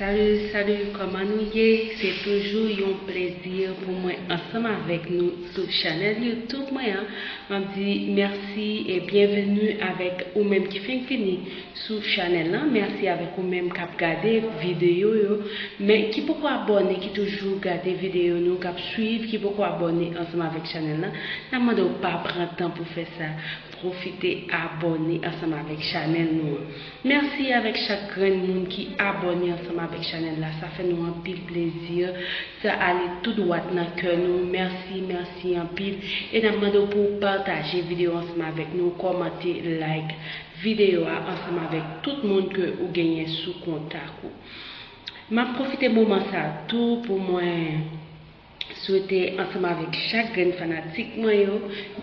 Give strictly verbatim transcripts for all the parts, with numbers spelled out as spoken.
Salut, salut, kòman nou ye? Se toujou yon plezi pou mwen ansanm avèk nou sou chanèl YouTube mwen an. M ap di mèsi e byenveni avèk ou menm ki fenk vini sou chanèl lan. Mèsi avèk ou menm k ap gade videyo yo, men ki poko abòne, ki toujou gade videyo nou, k ap swiv, ki poko abòne ansanm avèk chanèl lan. N ap mande w pa pran tan pou fè sa. Pwofite abòne ansanm avèk chanèl nou an. Mèsi avèk chak grenn moun ki abòne ansanm avèk chanèl la. Sa fè nou anpil plezi. Sa ale tou dwat nan kè nou. Mèsi, mèsi anpil. E n ap mande w pou w pataje videyo ansanm avèk nou, kòmante, like videyo a ansanm avèk tout moun ke ou genyen sou kontak ou. M ap pwofite moman sa tou pou mwen swete ansanm avèk chak grenn fanatik mwen yo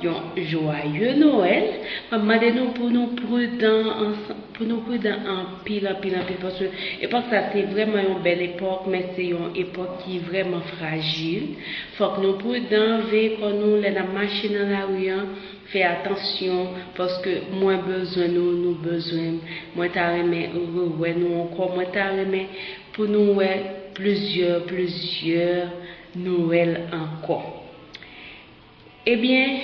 yon joyeux Noël. M ap mande nou pou nou pridan ansanm, pou nou pridan anpil, anpil, anpil, paske epòk sa se vrèman yon bèl epòk, men se yon epòk ki vrèman frajil. Fòk nou pridan, veye kò nou lè n ap mache nan lari an, fè atansyon, paske mwen bezwen nou, nou bezwen m. Mwen ta renmen rewè nou ankò, mwen ta renmen pou nou wè plizyè, plizyè Nwèl ankò. Ebyen,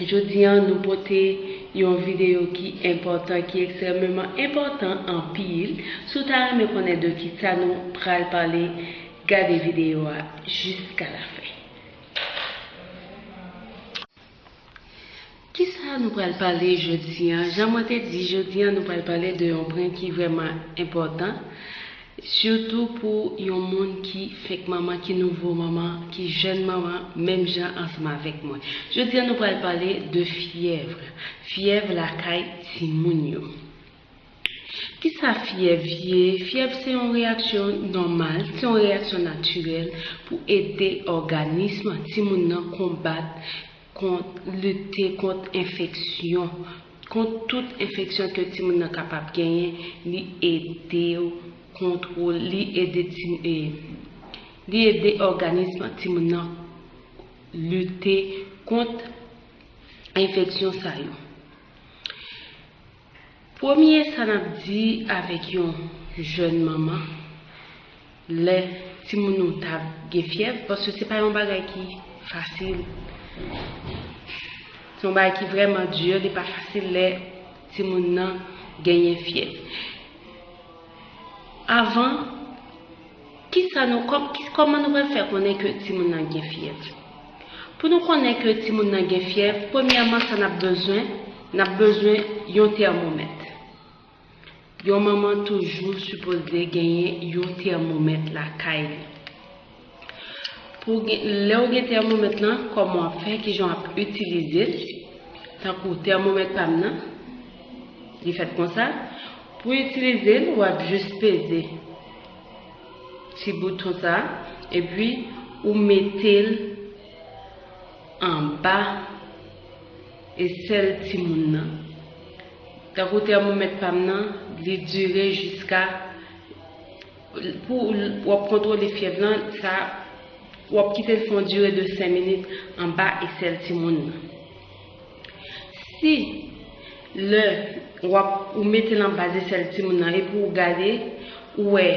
jodi a nou pote yon videyo ki enpòtan, ki ekstrèmeman enpòtan anpil. Si w ta renmen konnen de kisa nou pral pale, gade videyo a jiska lafen. Kisa nou pral pale jodi a? Jan mwen te di, jodi a nou pral pale de yon pwen ki vrèman enpòtan, sitou pou yon moun ki fenk manman, ki nouvo manman, ki jèn manman, menm jan ansanm avèk mwen. Jodi a nou pral pale de fyèv. Fyèv lakay timoun yo. Kisa fyèv ye? Fyèv se yon reyaksyon nòmal, se yon reyaksyon natirèl pou ede òganis timoun nan konbat, kont, lite kont enfeksyon, kont tout enfeksyon ke timoun nan kapab genyen, li ede w kontwole, li ede ti, e, li ede òganis timoun nan lite kont enfeksyon sa yo. Premye sa n ap di avèk yon jèn manman, lè timoun ou ta gen fyèv, paske se pa yon bagay ki fasil. Se yon bagay ki vrèman di, li pa fasil lè timoun nan genyen fyèv. Avan, kisa nou, kòm, ki, kòman nou pral fè konnen ke timoun nan gen fyèv? Pou nou konnen ke timoun nan gen fyèv, premyèman, sa n ap bezwen, n ap bezwen yon tèmomèt. Yon manman toujou sipoze genyen yon tèmomèt lakay li. Pou gen, lè w gen tèmomèt lan, kòman w ap fè, kijan w ap itilize l? Tankou tèmomèt pa m nan, li fèt konsa. Pou w itilize l, w ap jis peze ti bouton sa, epi ou mete l anba esèl timoun nan. Tankou tèmomèt pa m nan, li dire jiska, pou w ap kontwole fyèv lan, sa, w ap kite l fè yon dire de senk minit anba esèl timoun nan. Si lè w ap, ou mete l anba esèl timoun nan epi w gade, ou wè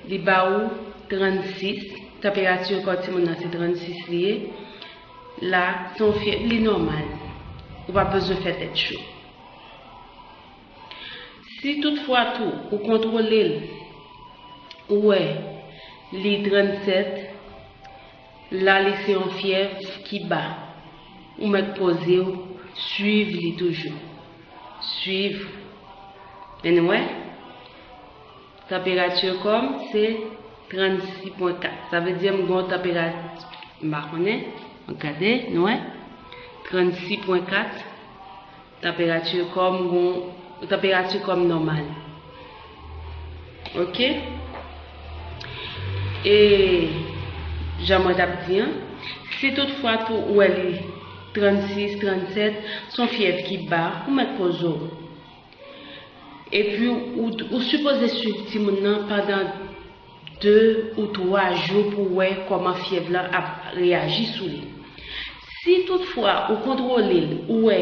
li ba ou trannsis, tanperati kò timoun nan se trannsis li ye, la, se yon fyèv, li nòmal. Ou pa bezwen fè tèt cho. Si toutfwa tou ou kontwole l, ou wè li trannsèt, la li se yon fyèv ki ba, ou mèt poze w, swiv li toujou. Swiv. Anyway, tanperati kò m se trannsis pwen kat. Sa vle di m gon tanperati, m pa konnen. Gade, nou wè. Trannsis pwen kat. Tanperati kò m gon, tanperati kò m nòmal. Oke? E jan mwen t ap di an, si toutfwa tou ou wè li trannsis, trannsèt, se yon fyèv ki ba, ou mèt poze w. Epi ou, ou sipoze swiv timoun nan pandan de ou twa jou pou w wè kòman fyèv lan ap reyaji sou li. Si toutfwa ou kontwole l, ou wè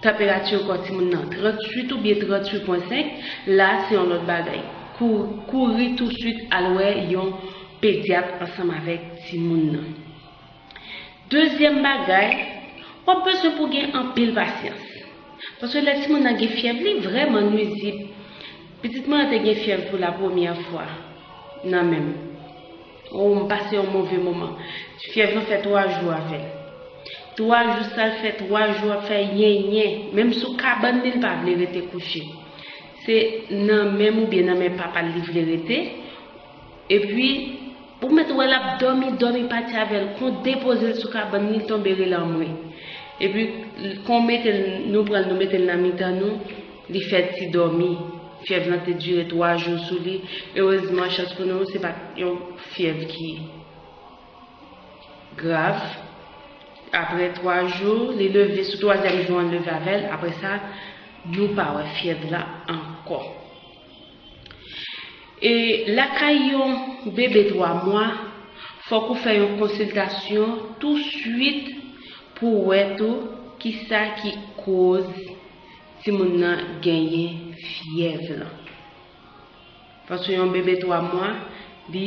tanperati kò timoun nan tranntuit oubyen tranntuit pwen senk, la se yon lòt bagay. kou-, kouri touswit al wè yon pedyat ansanm avèk timoun nan. Dezyèm bagay, w ap bezwen pou gen anpil pasyans. Paske lè timoun nan gen fyèv, li vrèman nwizib. Pitit mwen an te gen fyèv pou la premyè fwa nan men m. Oh, m pase yon move moman. Fyèv lan fè twa jou avè l. Twa jou sa l fè, twa jou ap fè yenyen. Menm sou kabann li, l pa vle rete kouche. Se nan men m oubyen nan men papa l li vle rete. Epi, ou mèt wè l ap dòmi, dòmi pati avè l. Kon depoze l sou kabann li, l tonbe rele anmwe. Epi, kon mete l, nou pran l, nou mete l nan mitan nou, li fè ti dòmi. Fyèv lan te dire twa jou sou li. Erezman, chans pou nou, se pa t yon fyèv ki grav. Apre twa jou, li leve, sou twazyèm jou an, leve avè l. Apre sa, nou pa wè fyèv la ankò. E lakay yon bebe twa mwa, fòk ou fè yon konsiltasyon touswit pou wè tou kisa ki koz timoun nan genyen fyèv lan. Paske yon bebe twa mwa, li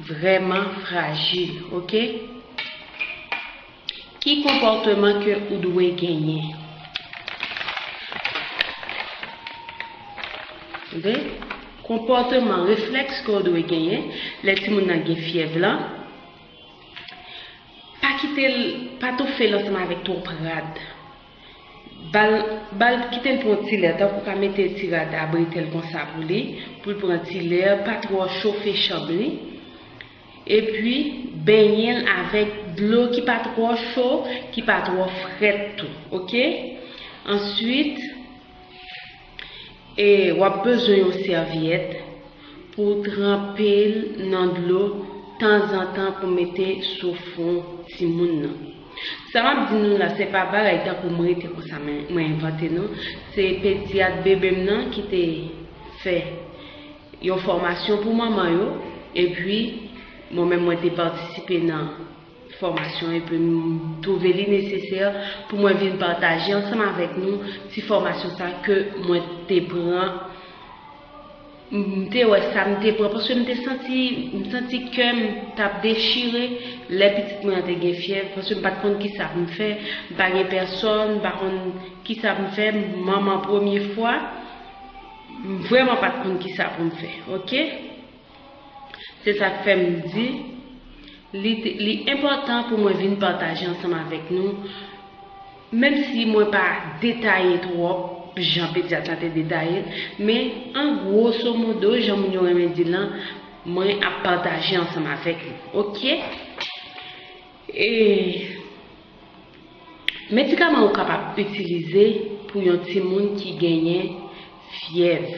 vrèman frajil, oke? Ki konpòteman ke ou dwe genyen? Tande? Konpòteman, reflèks ke w dwe genyen lè timoun nan gen fyèv lan. Pa kite l, pa toufe l ansanm avèk twòp rad. Ba l, ba l, kite l pran ti lè, tankou w ka mete ti rad abritè l konsa pou li, pou l pran ti lè, pa twò chofe chanm li. Epi, benyen l avèk dlo ki pa twò cho, ki pa twò frèt tou, oke? Answit, e, w ap bezwen yon sèvyèt pou w tranpe l nan dlo tanzantan pou mete sou fwon timoun nan. Sa m ap di nou la, se pa bagay tankou m rete konsa, mwen, mwen envante, non. Se pedyat bebe m nan ki te fè yon fòmasyon pou manman yo, epi mwen menm mwen te patisipe nan fòmasyon, epi m twouve li nesesè pou mwen vin pataje ansanm avèk nou ti fòmasyon sa ke mwen te pran. M te wè sa m te pran, paske m te santi, m santi kè m t ap dechire lè pitit mwen an te gen fyèv, paske m pa t konn kisa pou m fè, m pa gen pèsòn, m pa konn kisa pou m fè, manman premye fwa, m vrèman pa t konn kisa pou m fè, oke? Se sa k fè m di, li te, li enpòtan pou mwen vin pataje ansanm avèk nou, menm si mwen pa detaye twòp, jan pedyat la te detaye l, men an gwoso modo, jan moun yo renmen di l lan, mwen ap pataje ansanm avèk nou, oke? E medikaman ou kapab itilize pou yon timoun ki genyen fyèv.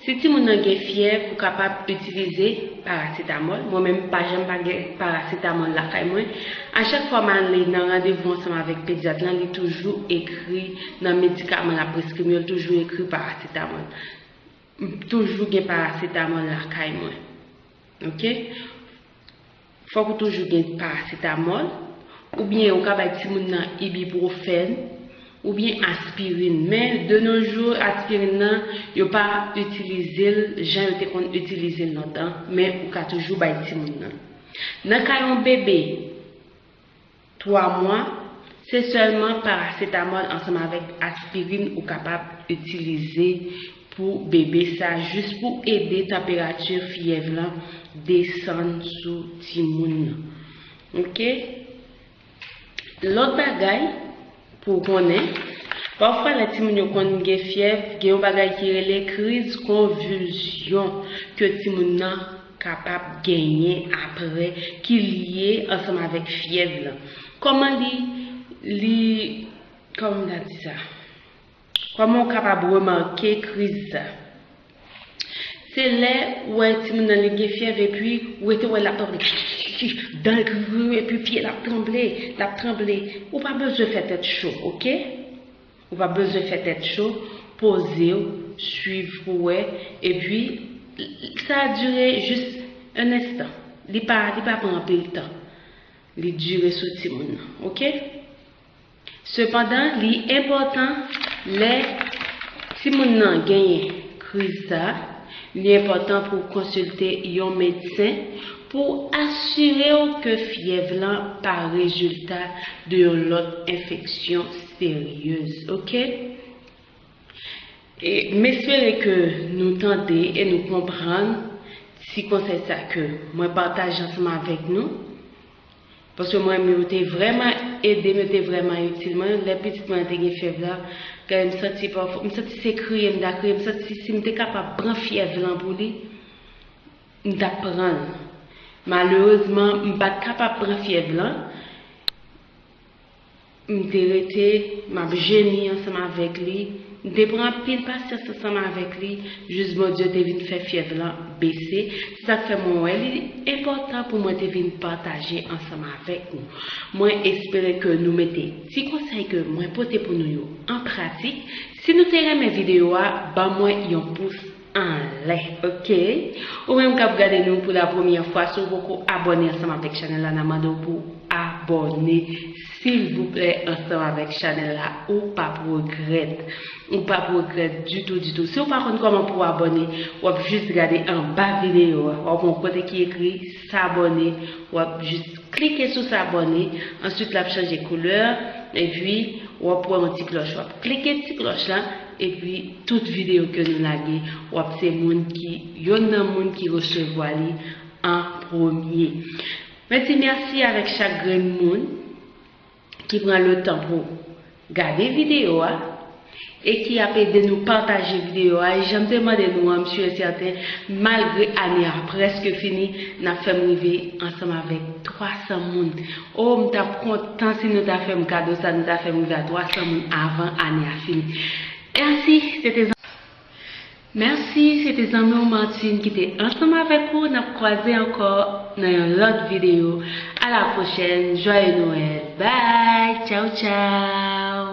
Si timoun nan gen fyèv, ou kapab itilize parasetamòl. Mwen menm, m pa janm pa gen parasetamòl lakay mwen. A chak fwa m ale nan randevou ansanm avèk pedyat lan, li toujou ekri nan medikaman l ap preskri m yo, li toujou ekri parasetamòl. M toujou gen parasetamòl lakay mwen. Oke? Fòk ou toujou gen parasetamòl, oubyen ou ka bay timoun nan ibipwofèn, oubyen aspirin. Men, de nos jours, aspirin nan, yo pa itilize l jan yo te konn itilize l lontan, men ou ka toujou bay timoun nan. Nan ka yon bebe twa mwa, se sèlman parasetamòl ansanm avèk aspirin ou kapab itilize pou bebe sa, jis pou ede tanperati fyèv lan desann sou timoun nan. Oke? Lòt bagay pou w konnen, pafwa lè timoun yo konn gen fyèv, gen yon bagay ki rele kriz konvilsyon ke timoun nan kapab genyen apre, ki lye ansanm avèk fyèv lan. Kòman li, li, kòman m ta di sa? Kòman w kapab remake kriz sa? Se lè ou wè timoun nan li gen fyèv epi ou rete wè l ap tranble, dan l, epi pye l ap tranble, l ap tranble. Ou pa bezwen fè tèt cho, oke? Ou pa bezwen fè tèt cho, poze w, swiv pou wè, epi sa dire jis yon enstan. Li pa, li pa pran anpil tan. Li dire sou timoun nan, oke? Sepandan, li enpòtan lè timoun nan genyen kriz sa, Li enpòtan pou w konsilte yon medsen pou asire w ke fyèv lan pa rezilta de yon lòt enfeksyon seryez, oke? E m espere ke nou tande e nou konprann ti konsèy sa ke mwen pataje ansanm avèk nou. Paske mwen menm, yo te vrèman ede m, yo te vrèman itil mwen. Lè pitit mwen te gen fyèv la, gade, m santi pafwa, m santi se kriye m ta kriye, m santi si m te kapab pran fyèv lan pou li, m t ap pran l. Malerezman, m pa t kapab pran fyèv lan. M te rete, m ap jemi ansanm avèk li. M te pran anpil pasyans ansanm avèk li, jis Bondye te vin fè fyèv lan bese. Se sa k fè mwen wè li enpòtan pou mwen te vin pataje ansanm avèk nou. Mwen espere ke nou mete ti konsèy ke mwen pote pou nou yo an pratik. Si nou te renmen videyo a, ban mwen yon pous anlè, oke? Ou menm k ap gade nou pou la premyè fwa, si w poko abòne ansanm avèk chanèl la, n a mande w pou w abòne, silvouplè, ansanm avèk chanèl la. Ou p ap regrèt. Ou p ap regrèt ditou, ditou. Si w pa konn kòman pou w abòne, w ap jis gade anba videyo a. W ap wè yon kote ki ekri s'abonner. W ap jis klike sou s'abonner. Answit, l ap chanje koulè. Epi, w ap wè yon ti klòch. W ap klike ti klòch la. Epi, tout videyo ke nou lage, w ap se moun ki, yonn nan moun ki resevwa li an premye. Mwen di mèsi avèk chak grenn moun ki pran letan pou gade videyo a e ki ap ede nou pataje videyo a. E jan m te mande nou an, m si e sèten, malgre ane a prèske fini, n ap fè m rive ansanm avèk twa san moun. O, m t ap kontan si nou ta fè m kado sa, nou ta fè m rive a twa san moun avan ane a fini. Mèsi, se te Mèsi, se te zanmi w Martine ki te ansanm avèk ou. N ap kwaze ankò nan yon lòt videyo. A la pwochèn, joyeux Noël. Bye, tchaw, tchaw.